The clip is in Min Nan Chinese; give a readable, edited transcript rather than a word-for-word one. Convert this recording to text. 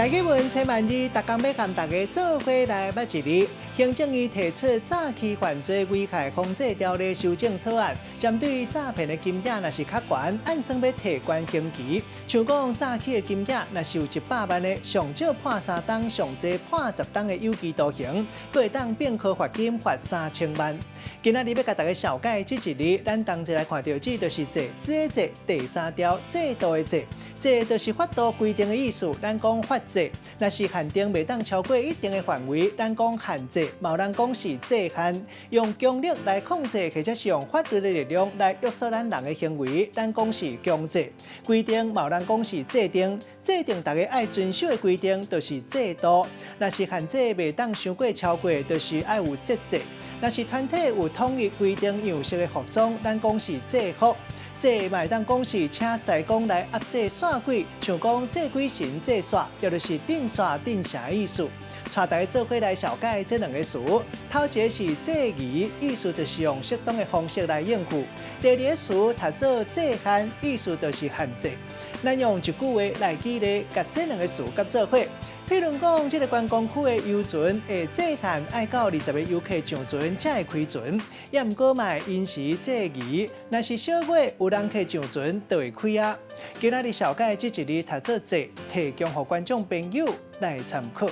台語文千萬字，逐工欲共大家做伙來捌一字。行政院提出詐欺犯罪危害防制條例修正草案，針對詐騙的金額若是較懸，按算欲提懸刑期。像講詐欺的金額若是有100萬的，上少判3冬，上濟判10冬的有期徒刑，閣會當併科罰金罰3000萬。今仔日欲共大家紹介這一字，咱同齊來看著這就是制，這個制第三條制度的制，制就是法度規定的意思。咱講法制，若是限定袂當超過一定的範圍，咱講限制，嘛有人講是制限，用強力來控制，或者是用法律的力量來約束咱人的行為，咱講是強制。規定嘛有人講是制定，制定大家愛遵守的規定就是制度。若是限制袂當傷過超過，就是愛有節制。若是團體有統一規定樣式的服裝，咱講是制服。制嘛會當講是請師公來壓制煞鬼，像講制鬼神制煞，也就是鎮煞鎮邪的意思。帶大家做伙來紹介這兩个詞，頭一个是制宜，意思就是用適當的方式來應付；第二个詞讀做制限，意思就是限制。咱用一句話來舉例，共這兩个詞佮做伙。譬如講，這个觀光區的遊船會制限愛到20个遊客上船才會開船，也毋過嘛會因時制宜。若是小月有人客上船，就會開啊。今仔日紹介這一字讀做制，提供予觀眾朋友來參考。